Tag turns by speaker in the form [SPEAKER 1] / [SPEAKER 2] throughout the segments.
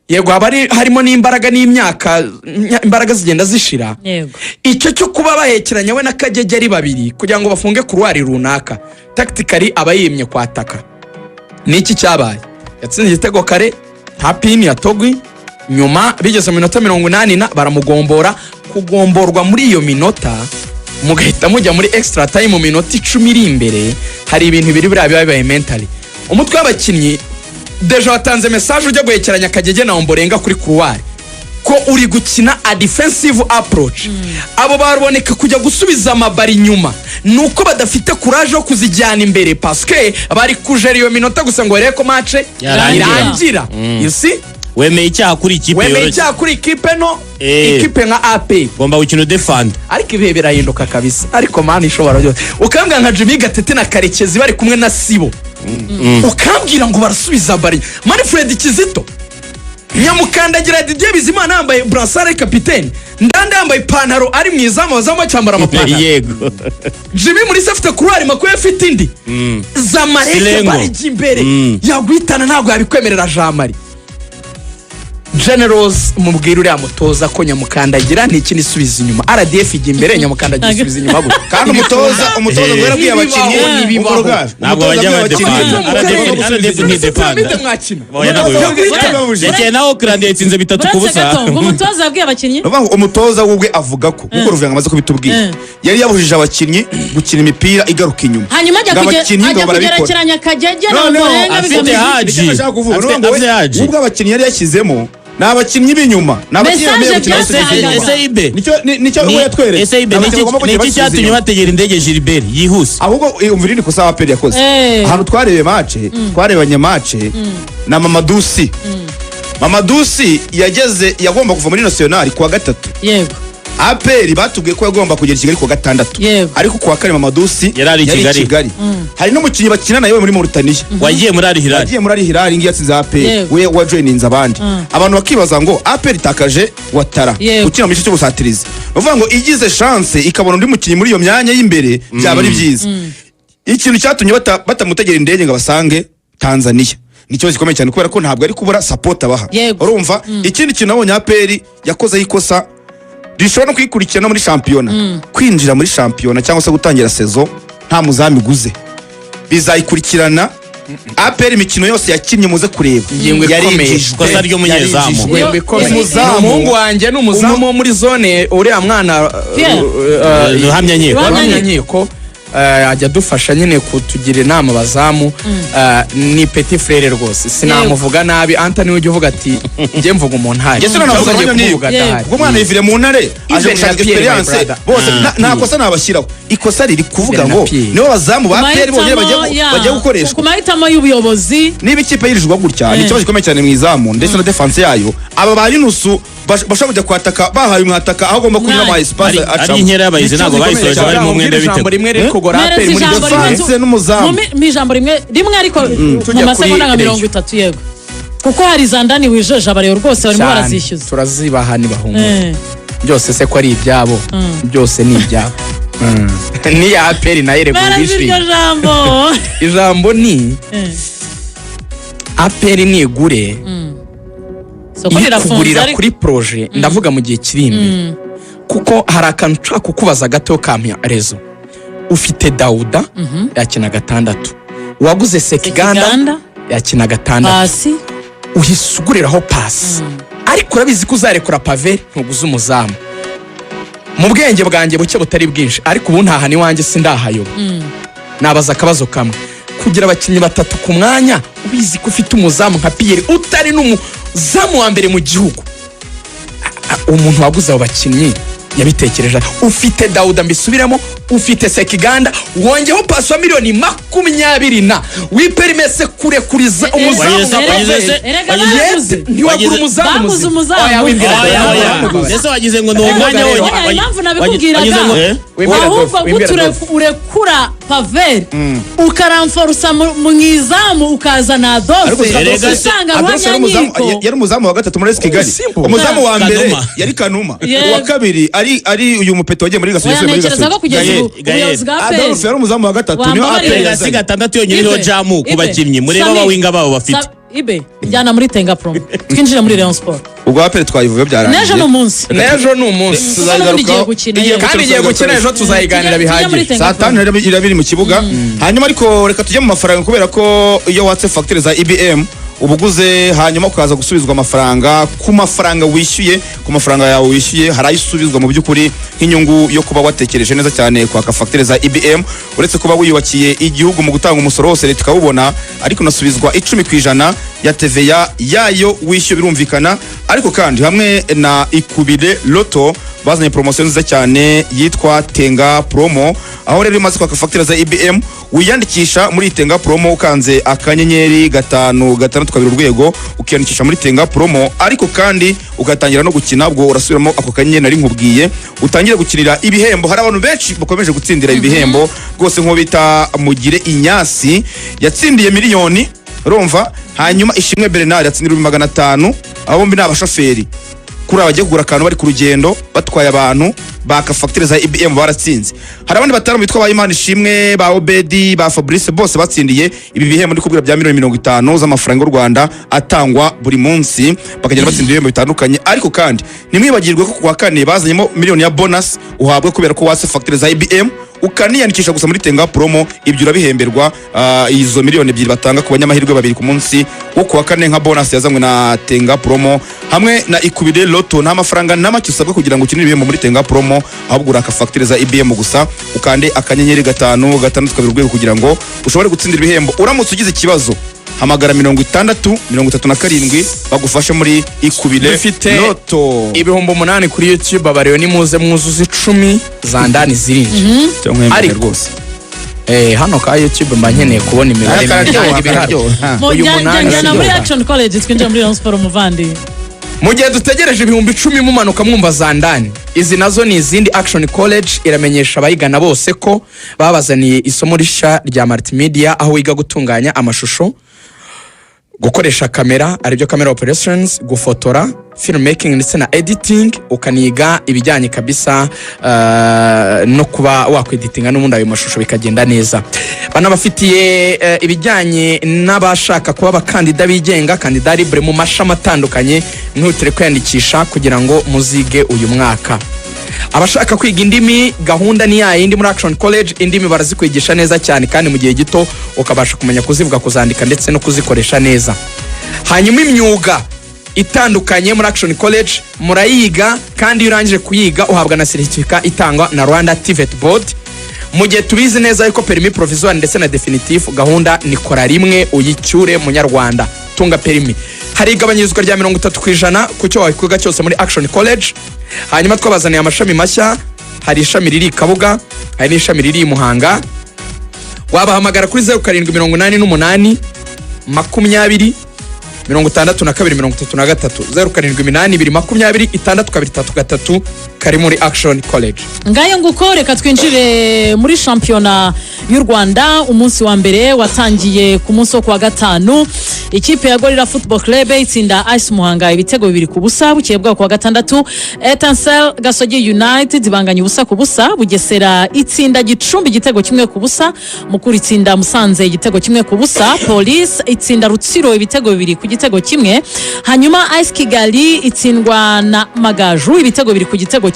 [SPEAKER 1] Yego, haba harimo n'imbaraga n'imyaka, imbaraga zigenda zishira. Icyo cyo kuba bahekeranya we na Kagege ari babiri kugira ngo bafunge couloir runaka, tactically aba yimye kwataka. Niki cyabaye? Yatsinze igitego kare, nta pini ya Togwi. Nyuma bigeze mu minota 80 na baramugombora. Kugomborwa muri iyo minota, mugahita mujya muri extra time mu minota 10 iri imbere, hari ibintu biri biriya biba bibaye mentally. Umutwe w'abakinnyi déjà watanze message, ujya guhekeranya Kagege na Omborenga kuri couloir, ko uri gukina a defensive approach. Abo baruboneka kujya gusubiza amabari inyuma ni uko badafite courage yo kuzijyana imbere, parce que bari kujera iyo minota gusa ngo barebe ko match
[SPEAKER 2] Yarangira.
[SPEAKER 1] irangira, you see?
[SPEAKER 2] Wemeye icyaha kuri ikipe
[SPEAKER 1] Wemeye
[SPEAKER 2] yoroshye.
[SPEAKER 1] icyaha kuri ikipe no ikipe nka APR.
[SPEAKER 2] Ugomba gukina udefanda.
[SPEAKER 1] Ariko ibihe birahinduka kabisa. Ariko Mana ishobora byose, ukambwira nka Jimmy Gatete na Karekezi bari kumwe na Sibo, ukambwira ngo barasubiza bari Manfred Kizito, Nyamukandagira Didier Bizimana yambaye brassard kapitene, Ndanda yambaye ipantaro ari mu izamu, abazamu bacyambara amapantaro. Jimmy Mulisa afite couloir, Makuye afite indi, Zamalek
[SPEAKER 2] Silengo.
[SPEAKER 1] barijya imbere, yaguhitana, ntabwo yabikwemerera. Jean Marie Generals, mubwira uriya mutoza ko Nyamukandagira ni ikindi isubiza inyuma. RDF ijya imbere, Nyamukandagira isubiza inyuma gutya.
[SPEAKER 3] Kandi umutoza ngo yarabwiye abakinnyi.
[SPEAKER 1] Ntibibaho, ntibibaho.
[SPEAKER 3] Umurogaje.
[SPEAKER 2] Ntabwo
[SPEAKER 3] Umutoza
[SPEAKER 2] bajya
[SPEAKER 3] yabwiye abakinnyi
[SPEAKER 2] badefanda.
[SPEAKER 3] bagomba
[SPEAKER 2] RDF
[SPEAKER 3] gusubiza inyuma.
[SPEAKER 2] ntidefanda.
[SPEAKER 1] Pyramide mwakina.
[SPEAKER 2] Oya, ntabwo bibaho. Yakeye nawe Oakland yatsinze bitatu ku
[SPEAKER 4] Uretse
[SPEAKER 2] busa.
[SPEAKER 4] gato, ngo umutoza yabwiye abakinnyi?
[SPEAKER 3] Ni ukuvuga ngo umutoza we ubwe avuga ko, nk'uko Ruvuyanga amaze kubitubwira, yari yabujije abakinnyi gukina imipira igaruka inyuma.
[SPEAKER 4] Hanyuma ajya
[SPEAKER 3] Ngo abakinnyi ngo
[SPEAKER 4] ajya
[SPEAKER 3] barabikora.
[SPEAKER 4] kugerekeranya Kagege na
[SPEAKER 3] Noneho
[SPEAKER 4] Omborenga
[SPEAKER 2] afite
[SPEAKER 4] bigamije
[SPEAKER 2] Haji.
[SPEAKER 3] Nicyo nashaka kuvuga.
[SPEAKER 2] Afite-
[SPEAKER 3] Ni ukuvuga ngo we
[SPEAKER 2] afite Haji.
[SPEAKER 3] ubwo abakinnyi yari yashyizemo ni abakinnyi b'inyuma, ni abakinnyi
[SPEAKER 4] Message
[SPEAKER 3] bamenye gukina basubiza
[SPEAKER 4] byatangaga.
[SPEAKER 3] inyuma.
[SPEAKER 2] Ese Ibe
[SPEAKER 3] Nicyo we yatweretse.
[SPEAKER 2] Ese Ibe
[SPEAKER 3] Ni abakinnyi bagomba
[SPEAKER 2] ni
[SPEAKER 3] kujya
[SPEAKER 2] iki
[SPEAKER 3] basubiza
[SPEAKER 2] cyatumye
[SPEAKER 3] inyuma.
[SPEAKER 2] bategera indege Gilbert yihuse?
[SPEAKER 3] Ahubwo umva irindi kosa APR yakoze. Ahantu twarebe match, twarebanye match na Mamadou Sy. Mamadou Sy yageze, yagomba kuva muri National kuwa gatatu. APR batubwiye ko yagomba kugera i Kigali kuwa gatandatu. Ariko kuwa kane Mamadou Sy
[SPEAKER 2] Yari ari i Kigali.
[SPEAKER 3] Hari n'umukinnyi bakina nawe muri Mauritania
[SPEAKER 2] wagiye muri Al Hilal.
[SPEAKER 3] Wagiye muri Al Hilal, ngiyo yatsinze APR. We wajoininze abandi. Abantu bakibaza ngo APR itakaje Watara ukina mu gice cy'ubusatirizi. Bavuga ngo igize chance ikabona undi mukinnyi muri iyo myanya y'imbere, byaba ari byiza. Ikintu cyatumye batamutegera indege ngo basange Tanzania ni ikibazo gikomeye cyane, kubera ko ntabwo ari kubura support abaha. Urumva, ikindi kintu nabonye APR yakozeho ikosa rishobora no kuyikurikirana muri shampiyona: kwinjira muri shampiyona cyangwa se gutangira saison nta muzamu iguze, bizayikurikirana. APR imikino yose yakinnye, muze kureba,
[SPEAKER 1] Ingingo ikomeye.
[SPEAKER 3] yarinjijwe.
[SPEAKER 2] Ikosa ry'umunyezamu.
[SPEAKER 3] Yarinjijwe.
[SPEAKER 1] Ingingo ikomeye.
[SPEAKER 3] Umuzamu.
[SPEAKER 1] Ni umuhungu wanjye, ni umuzamu wo muri zone, uriya mwana
[SPEAKER 4] Pierre.
[SPEAKER 2] Ruhamyankiko.
[SPEAKER 1] Ruhamyankiko, ajya adufasha nyine kutugira inama abazamu. Ni petit frère rwose, sinamuvuga nabi. Antani ujya uvuga ati njye mvuga umuntu ahari.
[SPEAKER 3] Njye sinanavuga
[SPEAKER 1] Cyangwa ugiye
[SPEAKER 3] Ruhamyankiko.
[SPEAKER 1] kumuvuga adahari.
[SPEAKER 3] Ubwo umwana yivire mu Ntare aje
[SPEAKER 1] Even
[SPEAKER 3] gushaka
[SPEAKER 1] na Pierre, my
[SPEAKER 3] experience.
[SPEAKER 1] brother.
[SPEAKER 3] Bose nta kosa nabashyiraho. Ikosa riri kuvuga
[SPEAKER 1] Even na
[SPEAKER 3] ngo
[SPEAKER 1] Pierre.
[SPEAKER 3] nibo bazamu ba APR bonyine bagiye gukoreshwa.
[SPEAKER 4] Ku mahitamo y'ubuyobozi.
[SPEAKER 3] Niba ikipe yirijwe gutya, ni ikibazo gikomeye cyane mu izamu ndetse na defense yayo. Aba ba Yunusu bashobora kujya kwataka, bahaye umwataka aho agomba kunyura ama espace
[SPEAKER 2] Ari
[SPEAKER 3] acamo.
[SPEAKER 2] inkera y'abahizi,
[SPEAKER 3] Ni ikibazo
[SPEAKER 2] ntabwo
[SPEAKER 3] gikomeye
[SPEAKER 2] bayisoje,
[SPEAKER 3] cyane.
[SPEAKER 2] bari mu mwenda
[SPEAKER 1] Ijambo
[SPEAKER 2] w'ibitego.
[SPEAKER 1] rimwe riri kugora
[SPEAKER 4] Mpereza
[SPEAKER 1] APR muri
[SPEAKER 4] ijambo rimwe.
[SPEAKER 3] Defense n'umuzamu.
[SPEAKER 4] Mu ijambo rimwe rimwe, ariko mu
[SPEAKER 1] Tujya
[SPEAKER 4] masegonda
[SPEAKER 1] kuri
[SPEAKER 4] nka mirongo
[SPEAKER 1] Rayon.
[SPEAKER 4] itatu. Yego, kuko hari za ndani wijeje abareba rwose barimo
[SPEAKER 1] Cyane.
[SPEAKER 4] barazishyuza.
[SPEAKER 1] Turazibaha ntibahumure. Byose se ko ari ibyabo? Byose ni ibyabo. N'iya APR nayo iregura
[SPEAKER 4] Mpereza iryo
[SPEAKER 1] ubwishyu.
[SPEAKER 4] jambo.
[SPEAKER 1] Ijambo ni APR nigure
[SPEAKER 4] Isoko
[SPEAKER 1] iri
[SPEAKER 4] rirafunze
[SPEAKER 1] kugurira
[SPEAKER 4] ariko
[SPEAKER 1] kuri projet, ndavuga mu gihe kiri imbere, kuko hari akantu nshaka kukubaza gato kampa rezo. Ufite Dawuda yakina gatandatu, waguze Sekiganda
[SPEAKER 4] Sekiganda.
[SPEAKER 1] yakina gatandatu,
[SPEAKER 4] Pasi.
[SPEAKER 1] Uhise uguriraho Pasi, ariko urabizi ko uzarekura Pave, ntuguze umuzamu. Mu bwenge bwanjye buke butari bwinshi, ariko ubu ntahana iwanjye sindahayoba, nabaza akabazo kamwe: kugira abakinnyi batatu ku mwanya, ubizi ko ufite umuzamu nka Pierre utari n'umuzamu wa mbere mu gihugu, umuntu waguze abo bakinnyi yabitekereje ate? Ufite Dawuda, mbisubiremo, ufite Sekiganda, wongeyeho Pasi wa miliyoni 20 na wiperimese kurekuriza umuzamu nka
[SPEAKER 2] Wagize
[SPEAKER 1] Paveri.
[SPEAKER 4] Erega
[SPEAKER 1] Yes,
[SPEAKER 4] baguze.
[SPEAKER 1] ntiwagura umuzamu
[SPEAKER 4] Baguze
[SPEAKER 1] muzima.
[SPEAKER 4] umuzamu.
[SPEAKER 1] Oya, wimbwira
[SPEAKER 2] Oya,
[SPEAKER 1] Dawuda,
[SPEAKER 2] oya.
[SPEAKER 1] bamuguze.
[SPEAKER 2] Ese wagize ngo ni uwo mwanya
[SPEAKER 1] Rero,
[SPEAKER 2] wonyine?
[SPEAKER 4] Oya, impamvu
[SPEAKER 2] Wagize
[SPEAKER 4] nabikubwiraga,
[SPEAKER 2] ngo eh?
[SPEAKER 1] Wimbwira
[SPEAKER 4] ahubwo
[SPEAKER 1] Adolphe, wimbwira
[SPEAKER 4] gute
[SPEAKER 1] Adolphe.
[SPEAKER 4] urekura Paveri, ukaramforusa mu izamu, ukazana
[SPEAKER 3] Ariko
[SPEAKER 4] Adolphe,
[SPEAKER 2] Erega se-
[SPEAKER 4] usanga
[SPEAKER 3] Adolphe yari umuzamu,
[SPEAKER 4] Ruhamyankiko
[SPEAKER 3] yari umuzamu wa gatatu muri AS Kigali.
[SPEAKER 1] Simple.
[SPEAKER 3] Umuzamu wa mbere
[SPEAKER 2] Kanuma.
[SPEAKER 3] yari Kanuma.
[SPEAKER 4] Yego.
[SPEAKER 3] Uwa kabiri ari uyu mupeto wagiye muri Gasogi,
[SPEAKER 4] Oya,
[SPEAKER 3] yasubiye muri
[SPEAKER 4] ntekereza ko
[SPEAKER 3] Gasogi.
[SPEAKER 4] kugeza
[SPEAKER 2] Gael,
[SPEAKER 4] ubu
[SPEAKER 2] Gael.
[SPEAKER 4] ubuyobozi bwa
[SPEAKER 3] Adolphe
[SPEAKER 4] APR
[SPEAKER 3] yari umuzamu wa gatatu, niyo
[SPEAKER 4] Wambabarire.
[SPEAKER 3] APR
[SPEAKER 2] Erega si
[SPEAKER 3] yazanye.
[SPEAKER 2] gatandatu yonyine iriho
[SPEAKER 4] Ibe,
[SPEAKER 2] jamu ku
[SPEAKER 4] Ibe,
[SPEAKER 2] bakinnyi, murebe
[SPEAKER 4] Sami,
[SPEAKER 2] abawinga babo bafite.
[SPEAKER 4] Ibe njyana muri Tenga Promo, twinjire muri Rayon Sport.
[SPEAKER 3] Ubwo APR twayivuye, byarangiye.
[SPEAKER 4] N'ejo ni umunsi.
[SPEAKER 1] N'ejo ni umunsi.
[SPEAKER 4] N'ubundi igiye gukina,
[SPEAKER 3] Igiye
[SPEAKER 4] yewe.
[SPEAKER 1] Kandi igiye gukina ejo, tuzayiganira
[SPEAKER 4] Tujye muri
[SPEAKER 1] bihagije.
[SPEAKER 4] Tenga
[SPEAKER 3] Saa
[SPEAKER 4] Promo.
[SPEAKER 3] 5 iraba iri mu kibuga. Hanyuma ariko reka tujye mu mafaranga, kubera ko iyo watse fagitire za EBM uba uguze, hanyuma ukaza gusubizwa amafaranga ku mafaranga wishyuye. Ku mafaranga yawe wishyuye hari ayo usubizwa mu by'ukuri nk'inyungu yo kuba watekereje neza cyane kwaka fagitire za EBM. Uretse kuba wiyubakiye igihugu mu gutanga umusoro wose leta ikawubona, ariko unasubizwa 10% ya TVA yayo wishyuye, birumvikana. Ariko kandi hamwe na Ikubire Loto bazanye poromosiyo nziza cyane yitwa Tenga Promo, aho rero iyo umaze kwaka fagitire za EBM wiyandikisha muri Tenga Promo ukanze *562#, ukiyandikisha muri Tenga Promo, ariko kandi ugatangira no gukina. Ubwo urasubiramo ako kanyenyeri nari nkubwiye, utangire gukinira ibihembo. Hari abantu benshi bakomeje gutsindira ibi bihembo rwose, nk'uwo bita Mugire Inyasi yatsindiye miliyoni, urumva? Hanyuma Ishimwe Bernard yatsindira 500,000. Abo bombi ni abashoferi, kuri abagiye kugura akantu bari ku rugendo batwaye abantu baka fagitire za EBM baratsinze. Hari abandi batanu bitwa ba Imana Ishimwe, ba Obedi, ba Fabrice, bose batsindiye ibi bihembo ndi kubwira bya miliyoni 50 z'amafaranga y'u Rwanda atangwa buri munsi, bakagenda batsindira ibihembo bitandukanye. Ariko kandi ntimwibagirwe ko ku wa kane bazanyemo miliyoni ya bonus uhabwa kubera ko watse fagitire za EBM ukaniyandikisha gusa muri Tenga Promo. Ibyo urabihemberwa, izo miliyoni 2 batanga ku banyamahirwe babiri ku munsi wo kuwa kane nka bonus yazanywe na Tenga Promo hamwe na Ikubire Loto. Nta mafaranga na make usabwa kugira ngo ukinire ibihembo muri Tenga Promo, ahubwo uraka fagitire za EBM gusa, ukande *562# kugira ngo ushobore gutsindira ibihembo. Uramutse ugize ikibazo, hamagara 6037 bagufashe muri Ikubire
[SPEAKER 1] Dufite
[SPEAKER 3] Loto.
[SPEAKER 1] 8000 kuri YouTube. Abareba nimuze mwuzuze 10 za ndani zirinjira.
[SPEAKER 3] Ariko
[SPEAKER 1] Ariko hano ka YouTube mba nkeneye kubona imibare
[SPEAKER 3] Aya kararyoha,
[SPEAKER 1] minini ibiharuro.
[SPEAKER 3] kararyoha.
[SPEAKER 1] Uyu munani
[SPEAKER 4] Njyana muri
[SPEAKER 1] araryoha.
[SPEAKER 4] Action College, twinjira muri Rayon Sport, muvandi.
[SPEAKER 1] Mu gihe dutegereje 10,000 mumanuka mwumva za ndani, izi nazo ni izindi. Action College iramenyesha abayigana bose ko babazaniye isomo rishya rya multimedia, aho wiga gutunganya amashusho, gukoresha kamera aribyo camera operations, gufotora, filmmaking ndetse na editing, ukaniga ibijyanye kabisa no kuba wakweditinga n'ubundi ayo mashusho bikagenda neza. Banabafitiye ibijyanye n'abashaka kuba abakandida bigenga, candidat libre, mu mashami atandukanye. Mwihutire kwiyandikisha kugira ngo muzige uyu mwaka. Abashaka kwiga indimi, gahunda ni yayindi muri Action College. Indimi barazikwigisha neza cyane kandi mu gihe gito ukabasha kumenya kuzivuga, kuzandika ndetse no kuzikoresha neza. Hanyuma imyuga itandukanye muri Action College murayiga, kandi iyo urangije kuyiga uhabwa na certificate itangwa na Rwanda TVET Board. Mu gihe tubizi neza yuko permis provisoire ndetse na definitif, gahunda ni kora rimwe uyicyure, munyarwanda tunga permis. Hari igabanyirizwa rya 30% ku cyo wakwiga cyose muri Action College. Hanyuma twabazaniye amashami mashya: hari ishami riri i Kabuga, hari n'ishami riri i Muhanga. Wabahamagara kuri 0788 20 62 33, 0782 20 62 33, kari muri Action College.
[SPEAKER 4] Ngayo nguko, reka twinjire muri shampiyona y'u Rwanda. Umunsi wa mbere watangiye ku munsi wo kuwa gatanu, ikipe ya Gorilla Football Club itsinda AS Muhanga ibitego 2-0. Bukeye bwaho kuwa gatandatu, Etincelle Gasogi United banganya 0-0. Bugesera itsinda Gicumbi igitego 1-0. Mukura itsinda Musanze igitego 1-0. Police itsinda Rutsiro ibitego 2-1. Hanyuma AS Kigali itsindwa na Magaju ibitego 2-1.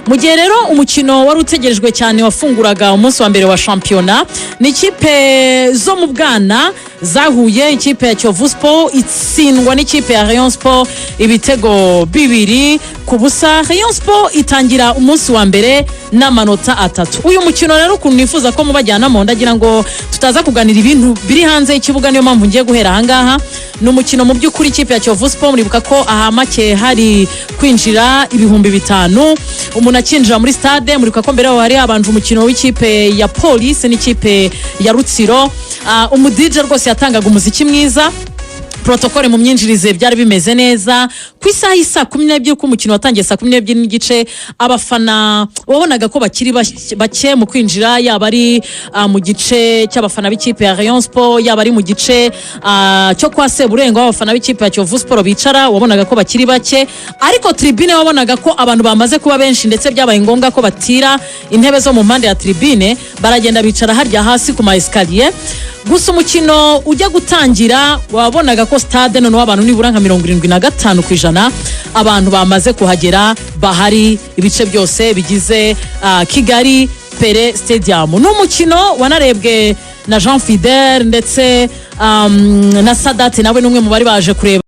[SPEAKER 4] Mu gihe rero umukino wari utegerejwe cyane wafunguraga umunsi wa mbere wa shampiyona ni ikipe zo mu bwana zahuye. Ikipe ya Kiyovu Sport itsindwa n'ikipe ya Rayon Sport ibitego 2-0. Rayon Sport itangira umunsi wa mbere n'amanota 3. Uyu mukino rero, ukuntu nifuza ko mubajyanamo, ndagira ngo tutaza kuganira ibintu biri hanze y'ikibuga, niyo mpamvu ngiye guhera ahangaha. Ni umukino mu by'ukuri ikipe ya Kiyovu Sport, muribuka ko aha make hari kwinjira 5000 umuntu akinjira muri stade. Muribuka ko mbere yaho hari habanje umukino w'ikipe ya Police n'ikipe ya Rutsiro. Umu DJ rwose yatangaga umuziki mwiza, protocole mu myinjirize byari bimeze neza. Ku isaha y'i 12, uko umukino watangiye 12:30, abafana wabonaga ko bakiri bake mu kwinjira, yaba ari mu gice cy'abafana b'ikipe ya Rayon Sport, yaba ari mu gice cyo kwa Seburengo aho abafana b'ikipe ya Kiyovu Sport bicara, wabonaga ko bakiri bake. Ariko tribune wabonaga ko abantu bamaze kuba benshi, ndetse byabaye ngombwa ko batira intebe zo mu mpande ya tribune, baragenda bicara harya hasi ku ma escalier. Gusa umukino ujya gutangira wabonaga ko ko stade noneho abantu nibura nka 75% abantu bamaze kuhagera, bahari ibice byose bigize Kigali Pele Stadium. Ni umukino wanarebwe na Jean Fidel ndetse na Sadate, nawe ni umwe mu bari baje kureba.